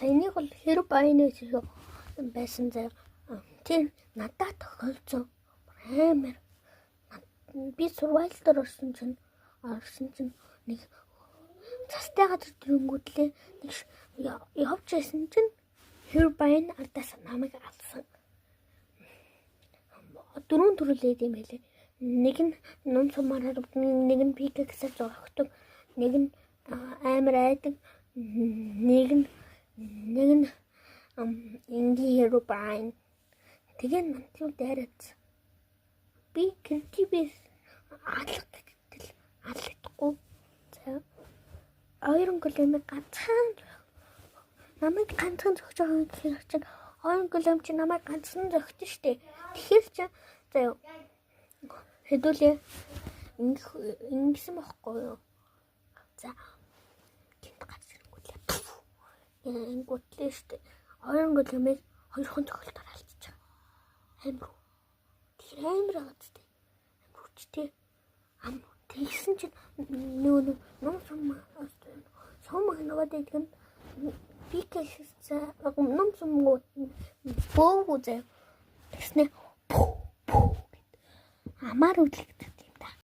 Саяных бол Herobrine гэж байсан заяа. Тэр надад тохиолдсон. Амар. Би survival дээр орсон чинь нэг цастай газар дөрөнгүүтлээ нэг явж байсан чинь Herobrine ардаас намайг алсан. Дөрвөн төрөл юм байлээ. Нэг нь нум сумаар харагдана, нэг нь pickaxe-аар зогтдог, нэг нь амар айдаг, нэг нь энгийн Herobrine. Тэгээ нанд юу дайраад. Би creative-ээс алга гэтэл аллахгүй. За, Iron Golem-ыг ганцхан намайг ганцхан зөгч байгаа гэхээр чинь Iron Golem чи намайг ганцхан зөгтөн штэ. Тэгэхээр чи заяа, хэдүүлээ ингэсэн бохгүй юу? За, гинт гарч ирэнгүүтлээ. Ингүүтлээ штэ. Iron Golem-ыг хоёрхон цохилтоор алдчих. Амар. Тэр амар байгаа зү. Амар хүчтэй. Ам тэгсэн чинь нөгөө нэг ном сум сум наваад идэх нь pickaxe ном сумгууд бөөгүү заяа. Тэгснэ пүү пүү гэд. Амар үлэгд.